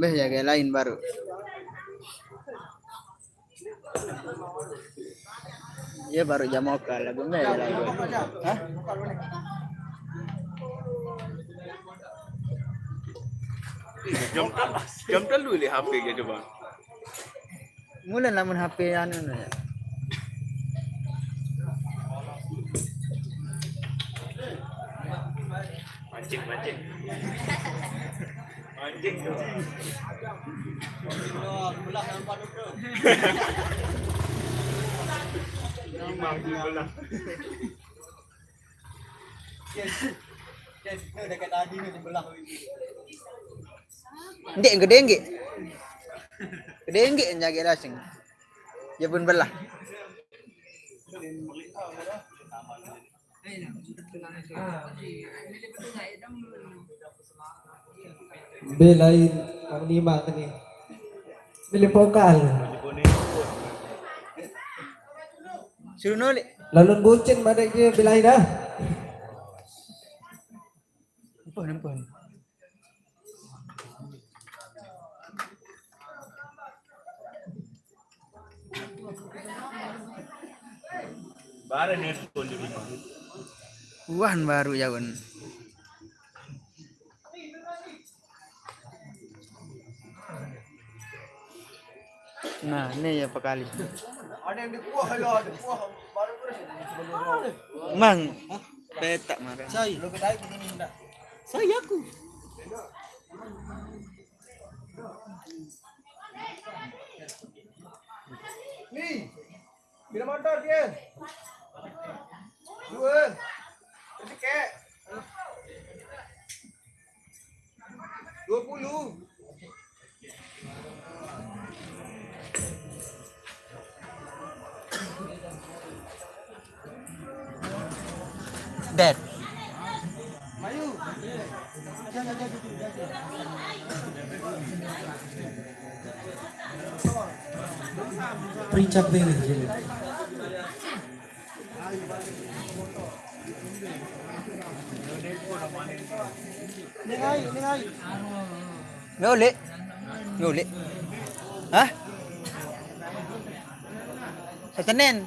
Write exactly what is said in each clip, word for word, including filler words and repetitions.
Beh, jaga lain baru. Iya, baru jam oka lagu, beh, lagu. Hah? Jam jam telu le H P ke coba. Mula lamun H P anu no ya. Mancing, mancing. Mancing. Imang di belah. Ndik gedengge. Gedengge yang jaga dasing. Ya pun belah. Belain Mang Nima tadi. Beli pokal. Suruh nolak. Lalu bucin pada dia belain dah. Ampun, ampun. Barang ni pun di rumah. Uahan baru jawan. Nah, ini ya pekali. Ada yang di kuah lah, ada kuah baru terus. Mang, petak marah. Saya. Belum kita begini dah. Saya aku. Ni. Bila motor dia? Dua. Sedikit. Dua puluh. Dead. Princak bengis jadi. Ngulik. Ngulik. Hah? Setenin.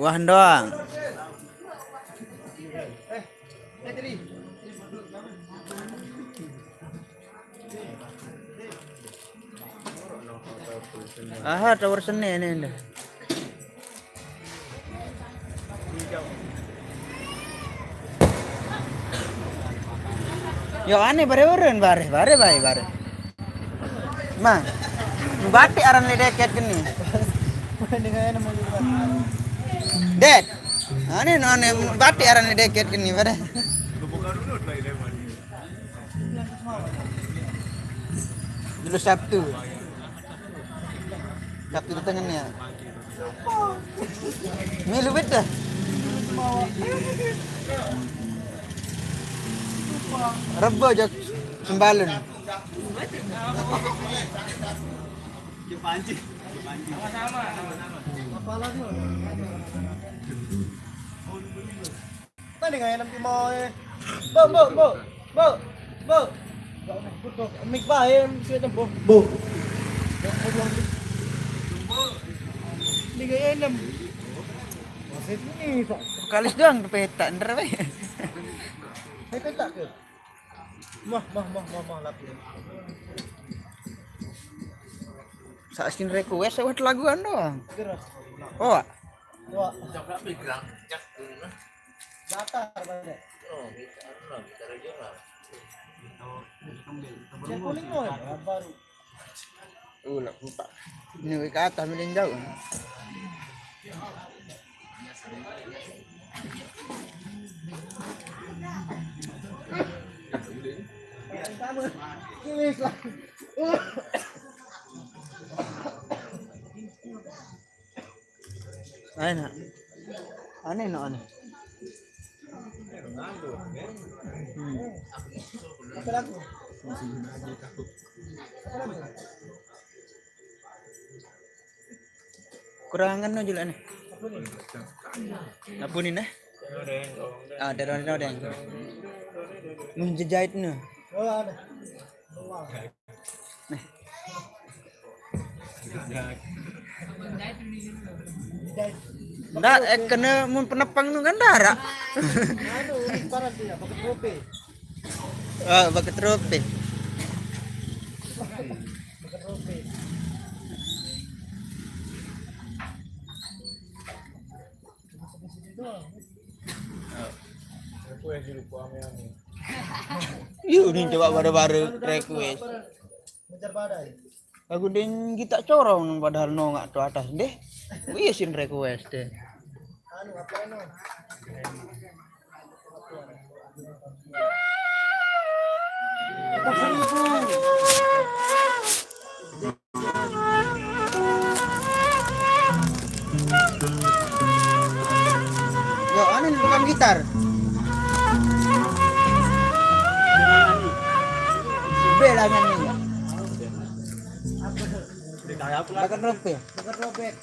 Wah doang. Aha, tower seni ini dah. Yo aneh bare urun bare bare bae bare. Ma, batik aran le deket kini. Det. Aneh no aneh batik aran le deket kini bare. Dulu Sabtu. Sabtu datang ni. Milu beta. Rebo jak sembalun. Apa ni ngayon ang pimaw eh? Bo, bo, bo, bo, bo. Mig ba eh, siya ng bo. Bo. Hindi ngayon ang. Masip ni sa. Kalis doang peta ntar bae. May peta ka. Mah, mah, mah, mah, mah, lapis. Sa asin request buat laguan doang. Gerak. Oh, Wah. Datar pada. Yang kuning no, baru. Ulah lupa. Ini ke atas mending jauh. Sama. Kumis lah. Ayo nak. Aneh no aneh. Hmm. Apa lagu? Kurang anu juga nih. Apa ni nah? Ah, dari Ronde. Mun jejait ne. Ndak, eh, kena mun penepang nu kan dara. Anu, paran dia, pakai topi. Ah, pakai topi. Pakai topi. Yuk, ni coba baru-baru request. Lagu ding kita corong nang padahal nongak tu atas deh. Iya sin request deh. Yo, anu ni tukang gitar. Bela nyanyi. Bakal robek. Bakal robek.